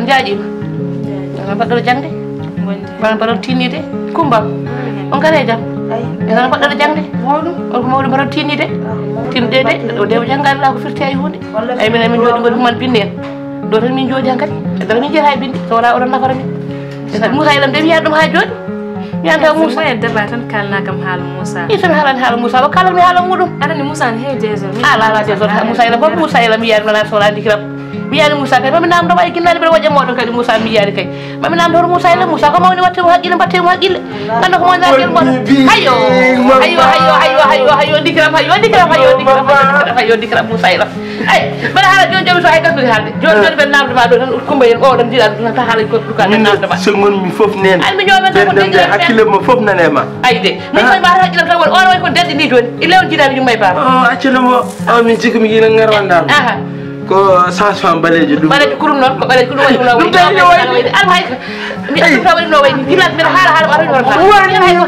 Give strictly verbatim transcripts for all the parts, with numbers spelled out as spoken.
Jaaƴiima. Mbaɗɗo jaŋde. Mbaɗɗo tinniiɗo. Kumba. On kadi e jam. Ena mbaɗɗo jaŋde. On ko mawɗo mbaɗɗo tinniiɗo. Tinniiɗo de o dewa janngaade la ko firti hay huunde. Ay minen min jooɗi ngoni human binne en. Ɗo tan min jooɗi han kadi. Dara min jeeya hay binde so wonaa oɗon nafara min. Moussa elam de wiyaa ɗum haa jooɗi. Wiyaa taw Moussa. Moussa en debaa tan kaalnaa kam haala Moussa. I tan haalani haala Moussa o kaalani haala muɗum. Aɗa anndi Moussa ne heewi désordre. Ala ala désordre Moussa elam fof Moussa elam wiyaa ɗum ala so wonaa ndikram. Wiyaani Moussa kay mami namdo ma e ginnaaɗo mbiɗa waɗa moɗon kadi Moussa mi yiyaani kay. Mami namdo hoto Moussa e Moussa ko mawni watte mo haqqille mbatte mo haqqille. Ngannda ko mawni haqqille mbaɗa. Hayo. Hayo hayo hayo hayo hayo ndikram hayo ndikram hayo ndikram hayo ndikram Moussa e ay mbaɗa haala joni joni so hay gasnude haalde joni joni mbeɗa namdo ma ɗo tan kumba en oɗon jiɗa ɗum tan haala ko duka namdo ma. So ngonmi fof nene. An mi ñoomen tan ko deñi hakkille mo fof nane ma. Ay de min koye mata haqqillam tan woni oɗo woni ko derde ni joni ille on jiɗaɓe yumma e baba. O accano mo o min jigumi yina ngarwandar. Aha. Ko sage-femme ɓaleejo ɗum. Ɓaleejo kurum noon ko ɓaleejo kurum waɗi no wayni ɗum tawi no wayni alma hay mi ɗum tawi waɗi no wayni jilat mbiɗa haala haala ɓaɗa no wayni hay ko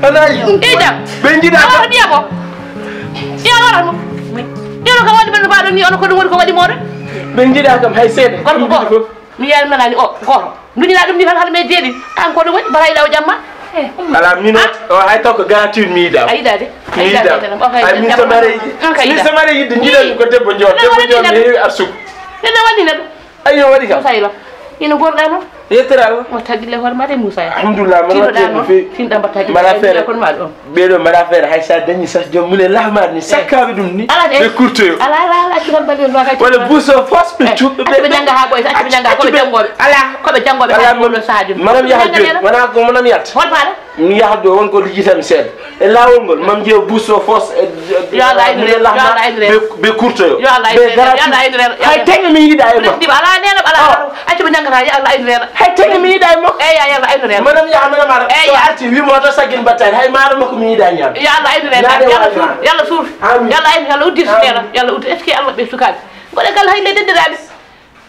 anayi ijam ɓe jiɗa wata mbiya ko ya wara mo ya ko waɗi ɓen no mbaɗo ni ono ko ɗum woni ko waɗi moɗo ɓe jiɗa kam hay seeɗa gorko goto mi yaani manani o goto duñina ɗum ni tan hata men deeɗi an ko ɗum woni mbaɗa yiɗa o jamma ala min o hay taw ko gratuit mi yiɗa a yiɗa de mi yiɗa ay min samare yiɗi min samare yiɗi jiɗan ko debbo jo debbo jo mi heewi arsugo nene wallina ɗum ayo waɗi kam sayla ina gorɗa noon yettere allah o tagille hoore ma de moussa alhamdulillah man waɗi no feewi tinɗa mbatta mbaɗa feere kon ma ɗon ɓeɗo mbaɗa feere hay sa dañi sas joom mune lahmar ni sakkaɓe ɗum ni ɓe kurtoyo ala ala ala accu tan baɗi ɗum wala buso fos ɓe cuɓɓe ɓe ɓe janga ha ɓoy accu ɓe janga koɓe jangoɓe ala koɓe jangoɓe ala mono sadio manam yaha joni wona ko manam yalta hol faala mi yaha ɗo won ko lijjitami seeɗa e laawol ngol mam jeew buso fos e yo allah aynire yo allah aynire ɓe kurtoyo yo allah aynire yo allah aynire hay teŋe mi yiɗa e makko ala nena ala accu ɓe jangata yo allah aynire hay teŋe mi yiɗa e makko eyi ya allah aynire manam yaha manam ara so arti wimo to saggin battani hay maaro makko mi yiɗa ñaam yo allah aynire yo allah suur yo allah suur yo allah aynire yo allah uddir so nena yo allah uddir est ce que allah ɓe sukaaɓe mboɗe kala hay nde dendiraaɓe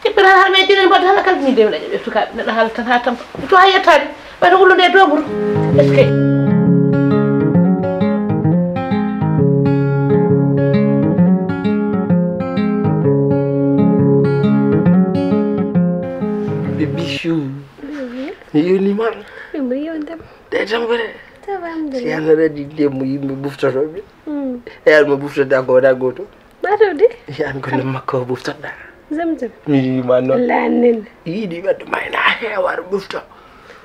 Tippir hara hara men tinen mbaɗa hara kala min de mbaɗa ɓe sukaaɓe neɗɗo haala tan haa tampa to haa yettaade ɓayta wullude e dooburu est ce que ɓe bichu mi yoni ma ɓe mbaɗi yondem de tambere si allah radi ndiyam mo yimɓe buftotooɓe e an mo buftata ko wona gooto Ɓaatoo de. An ko no makko buftoɗa. Zam zam. Mi yiɗi ma noon. Lannen. Yiɗi ɓeddo mayna heewar bufto.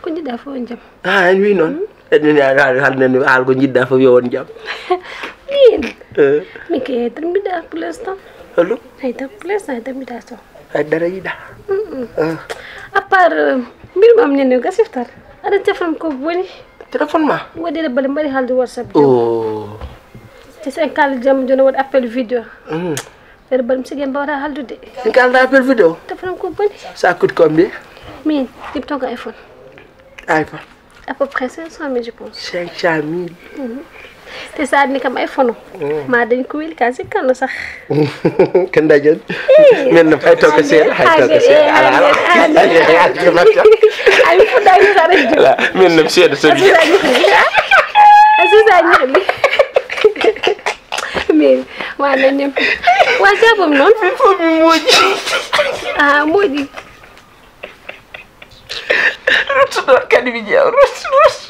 Ko jiɗa fof jam. Ha en wi noon. Eɗen haalnen haal ko jiɗɗa fof yo won jam. Min. Mi ke tan mbiɗa plus tan. Holo? Ay tan plus ay tan mbiɗa so. Ay dara yiɗa. À part mbirmam nene gasiftar. Aɗa tefam ko boni. Téléphone ma. Waɗi rebale mbaɗi haalde WhatsApp. Oh. Te so en kaaldi jamma jooni waɗi appel vidéo. Ɓeɗa mbaɗi mi sigi en mbawata haaldude. En kaalda appel vidéo. Téléphone ko boni. Ça coûte combien? Min ƴeɓto ko iPhone. iPhone. À peu près cinq cent mille je pense. Cinq cent mille. Te so adni kam iPhone o ma dañ ko weli ka sikkanno sax. Ko dañen min no hay to ko seeɗa hay to ko seeɗa ala ala ay fuɗɗani sa rek ala min no seeɗa so a susa ñirli min ma nañam wa jabam noon min fof mi moƴƴi a moƴƴi ruttuɗo kadi mi ƴeewa ruttu ruttu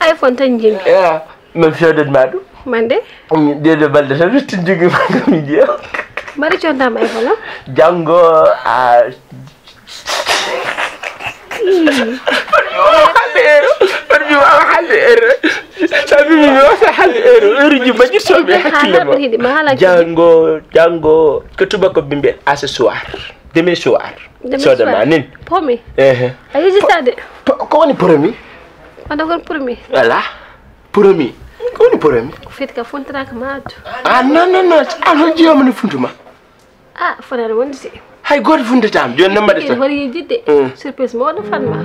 iPhone tan jimi. Même fewdede ma ɗum. Man de. Ɗeɗo balɗe tan ruttin jogi ma ko mi jeew. Mari codama iPhone o. Janngo a Mbaɗ mi wawa haalde heure sabi mi wasa haalde heure heure ji majji soɓe hakkille ma janngo janngo ko tubako bimbe accessoire demi soir sodama nin pomi ehe a yejitade ko woni promi wanda kon promi voilà promi ko woni promi ko fiti ka fontiraka ma addu ah non non non an hol jiyoma ni funtuma Ah, fotani wonde si. Hay gooto funtataama jooni noon mbaɗata. Ene waɗi yejjitde. Surprise mawɗo fanma.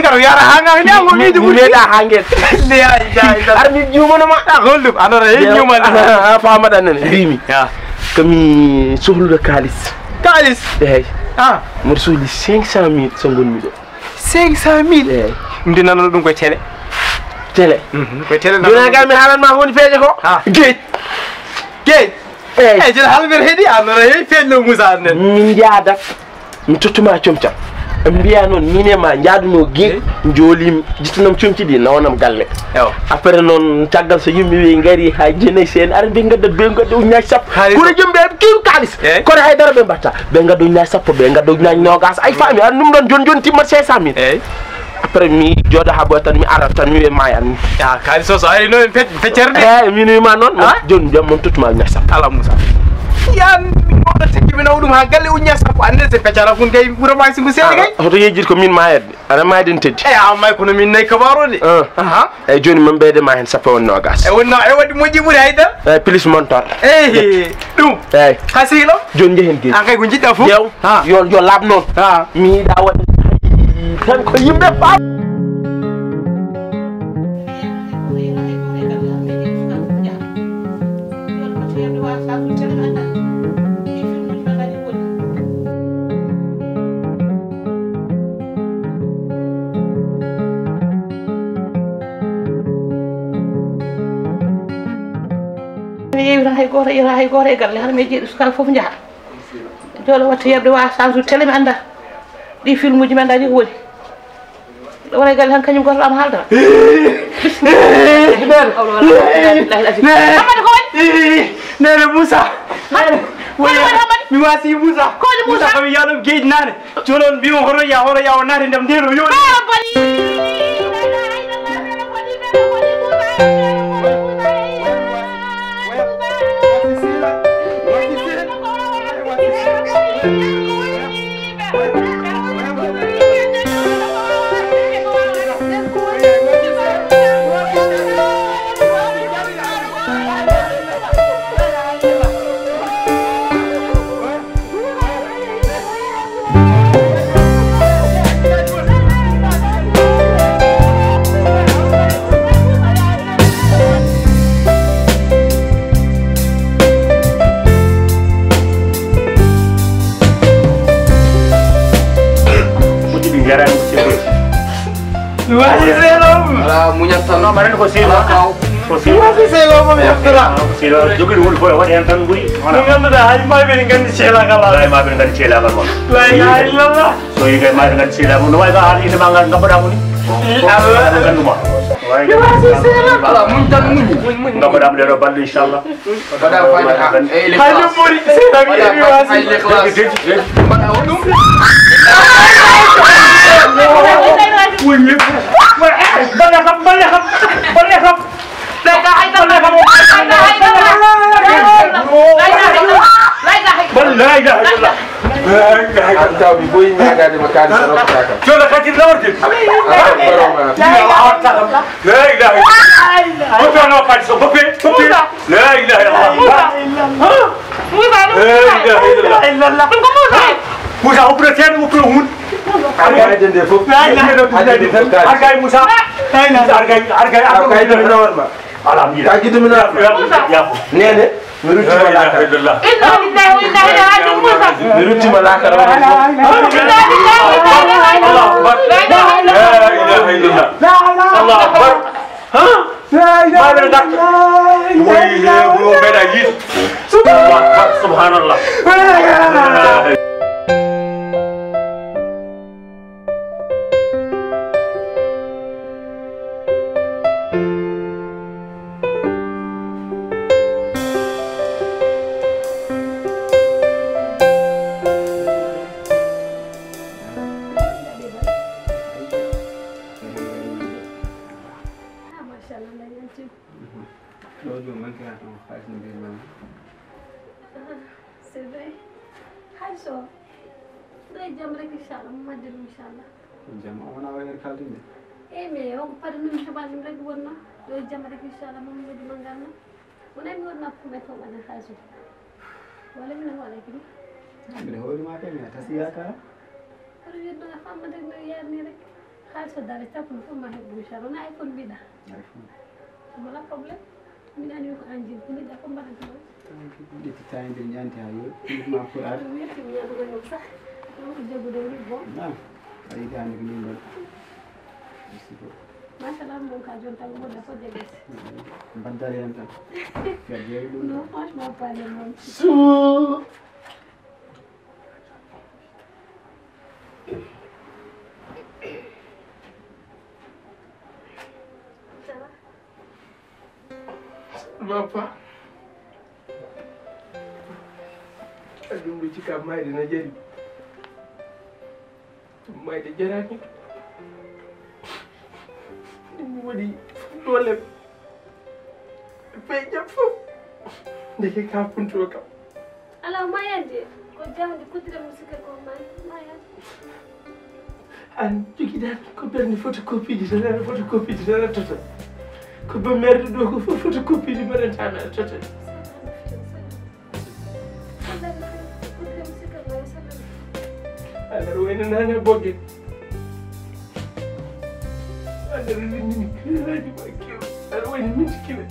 Sikaro yara ha nga ni ango mi dugu. Meda hanget. Lay lay. Ar mi jumano ma. Ah, holdum. Anora he nyuma. Ah, fama dan ne. Bimi. Ya. Kami suhlu da kalis. Kalis. Eh. Ah. Mo suhli cinq cent mille so ngonmi ɗo. Cinq cent mille. Eh. Ndi nano ɗum koye télé. Télé. Mhm. Koye télé. Jona ga mi halan ma honi feje ko. Ha. Geej. Geej. Eyi. Eyi, joni halmer heɗi, a nana heewi feeñno Moussa nen. Min njaadat, mi tottuma comcal. Ɓe mbiya noon, min e ma njaaduno geej, njoolimi, jittanam comci ɗi, nawanam galle. Ewa. Après noon, caggal so yimɓe ɓe ngari, hay jenayi seen, ara ɓe ngaddat, ɓe ngadda uññaaji sappo. Haalis. Kono jom ɓe keewi kaalis. Eyi. Kono hay dara ɓe mbatta. Ɓe ngadda uññaaji sappo, ɓe ngadda uññaaji noogas. Ay, faami, ara ɗum ɗoon, joni, joni timmat cinq cent mille. Eyi. Après, mi jooɗo haa ɓooya tan, mi ara tan, mi wiya maayan. Ah, kaalis o, so ari noon, en pec-, peccere de. Eh, min wiima noon, ah? Jooni jam mon tottuma uñña sappo. Ala Moussa. Yan, mi moɗo tigi, mi nawa ɗum haa galle uñña sappo. Annde se peccere kun kay, ɓura ma si ngu seeɗa kay. Ah, hoto yejjit ko min maayat de. Ana maayden teddi. Eh, amma kono min nayi kabaro de. Ah. Aha. Eyi, jooni min ɓeyda ma heen sappo e noogas. E wonno, e waɗi moƴƴi ɓuri haydara. Eyi, plus montant. Eyi, ɗum. Eyi. Ha sehil o? Jooni njehen geej. An kay ko njiɗɗa fof. Ƴeew. Ha. Yo, yo laaɓ noon. Ha. Mi yiɗa waɗde tan ko yimɓe faam. Mi yeewi tan hay gooto, yiyata hay gooto e galle, hara mi jeeɗi sukaaɓe fof njaha. Jooɗo watta yeɓde wa, chaque jour télé mi annda. Ɗi filmuji mi annda ni ko woni. Ɗo wona e galle tan kañum gooto am haaldata. Nene. Nene. Amadou ko woni? Nene Moussa. Nene. Woni woni Amadou? Mi wasi Moussa. Ko woni Moussa? Moussa kam yaɗo geej nane. Jooni on mbiyamo hoto ya, hoto ya, o naati ndem ndeen o yooni. Musidɓe, njaraama, musidɓe. Mi waasi seeɗa. Ala, muñal tan. Non, mbaɗen ko seeɗa. Ala, kaw. Ko seeɗa. Mi waasi seeɗa, ko mi heɓtata. Ko seeɗa. Jogiiɗo woni fof, waɗi heen tan ɓuri. Voilà. Mo ngannduɗaa, hay maaɓe ne nganndi seeɗa kala. Hay maaɓe ne nganndi seeɗa kala. La ilaha illallah. So yi kay maaɓe nganndi seeɗa, no wayi ko haala inde ma ngal ngabbaɗaa mo ni. Ko nganndu ma. Mi waasi seeɗa. Ala, muñ tan muñ. Ngabbaɗaa mo ɗee ɗoo balɗe, inchallah. Mbaɗa fatiha e Ikhlas. Hay ɗum ɓuri seeɗa mi Mbaɗa fatiha e Ikhlas. Mbaɗa ko ɗum. Balle kam, balle kam, balle kam. Balle, la ilaha illallah. An taw mi boyi ñaagaade ma kaalis a rokkata kam. Jola kadi lawde. An taw baroma. La ilaha illallah. Boppe no kadi so boppe, boppe. La ilaha illallah. Musa, Musa, La ilaha illallah. Ɗum ko Musa. Musa, o ɓura seeɗa, o ɓura hun. Arga e dende fof. La ilaha illallah. Arga e Musa. La ilaha. Arga, arga, arga. Arga e dende nawal ma. Alhamdulillah. Ka giɗo mi nawal ma. Musa. Nene, mi rutti ma La ilaha illallah. Inna lillahi wa inna ilaihi raji'un, Musa. Mi rutti ma La ilaha illallah. Inna lillahi wa inna ilaihi raji'un. Allahu akbar. La ilaha illallah. La ilaha illallah. Allahu akbar. Ha? Maaɓe ngarta. Woy, woy, meeɗa yiide. Subhanallah. Ɗo e jam rek, inchallah, mo majjir, inchallah. Jam, o wona o heure kaldude? Eyi, mais on ko pare, min mi heɓani ɗum rek wonno. Ɗo e jam rek, inchallah, mo majji ma ngarna. Wona mi wonno ko metto ɓaɗa haaji. Wala min hoore kadi. Mbiɗa hoori ma kay, mi a tasi yakara. Kono wiyatno a famma rek no yarni rek. Haalis o dare tappuno fof ma heɓ ɗum inchallah. Wona iPhone mbiɗa. iPhone. Wala problème. Min ani ko an jin, ko neɗɗa ko mbaɗata ɗo. Ƴetti tawi nde ñanti ha yo. Ɗum ma pour ar. Merci, mi ñaɗu ko ɗum sax. Ɗum ko jagude woni bon. Na. A yiɗi hande ko min mbaɗ. Merci beaucoup. Machallah, mon ka jon tan mo da ko jege. Mbaddare hen tan. Ya jeewi ɗum. Non, franchement, pas les mots. Su. Bappa. Ɗum ɗo cikka mayde na jari. Mayde jarani. Ɗum waɗi doole. Pe jam fof. Ndeke ka punto kam. Ala o mayande ko jawdi kuddira mo sikka ko may mayande. An jogiɗa ko berne photocopie ji tan, ana photocopie ji tan a tota. Ko ba merde ɗo ko fof photocopie ji mbaɗanta mi a tota. Aɗa wayno nane bogge. Aɗa rindini kiliraji ma kew. Aɗa wayno minti kila.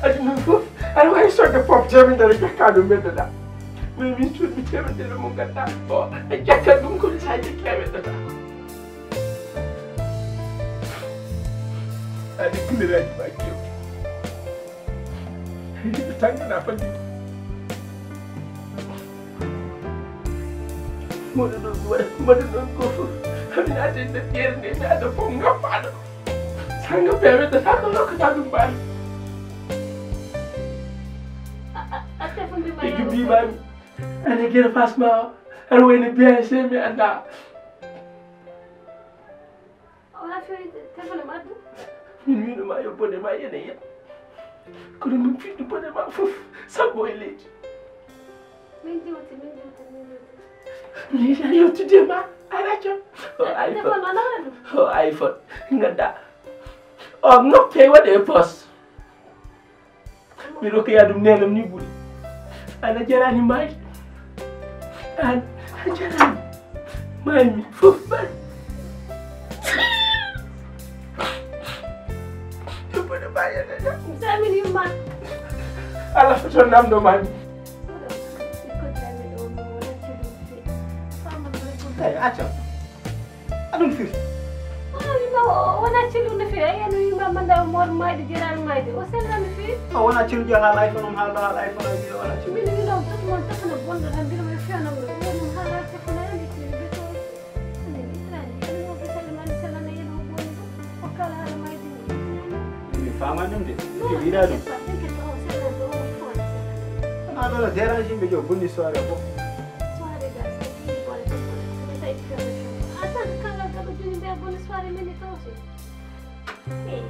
Aduna fof aɗa wawi sodde pop temedere jakka ɗum ɓeddoɗa. Mais min sodmi temedere mo ganduɗa o a jakkat ɗum kono sa jakki a weddata. Aɗa kiliraji ma kew. Tangana fandi. Moɗo ɗo waɗa moɗo ɗon ko fof. Min adda nder ƴeere nde mi adda fof ngappaɗo. Sanga ɓe weddata ko rokkata ɗum mbaɗi. Ɓe jubbi mami. Ane gere fas ma. Aɗa wayno B I C mi anda. A wona fewi téléphone am addu. Min wino ma yo bone ma yene yen. Kono min fiɗɗi bone ma fof sabbo e leydi. Min jewti, min jewti, min jewti. Min a yewtude ma. Ara jam. O iPhone. Téléphone o nawra ɗum. O iPhone. Nganda. O noppe waɗe e poste. Mi rokkoya ɗum nenam ni ɓuri. Ana jarani mayi. An a jarani. Mayi mi fof mayi. Ɗum mboɗo mayi ana jam. Samin yumma. Ala foto namdo mami. Eyi acam. Aɗum firi. Wona wima o wona cellude fe ay eno wima manda mor mayde jeral mayde o sellani fe. A wona cellude haala iPhone um haala haala iPhone ay wona cellude. Min wino tut mon tafana bonɗo tan mbino mi fewna mo woni haala tafana yandi tini be to. Ani itrani ani mo be sallama ni sallana yelo bonɗo o kala haala mayde. Mi faman ɗum de. Mi yiɗa ɗum. Wona ɗo no dérange yimɓe jo bonni soirée fof. Soirée ga sa jini bone ɗum bone so ɓe tawi fewna fewna. A tan kala gaɗo joni mbiya bone soirée min e tawse. Eyi.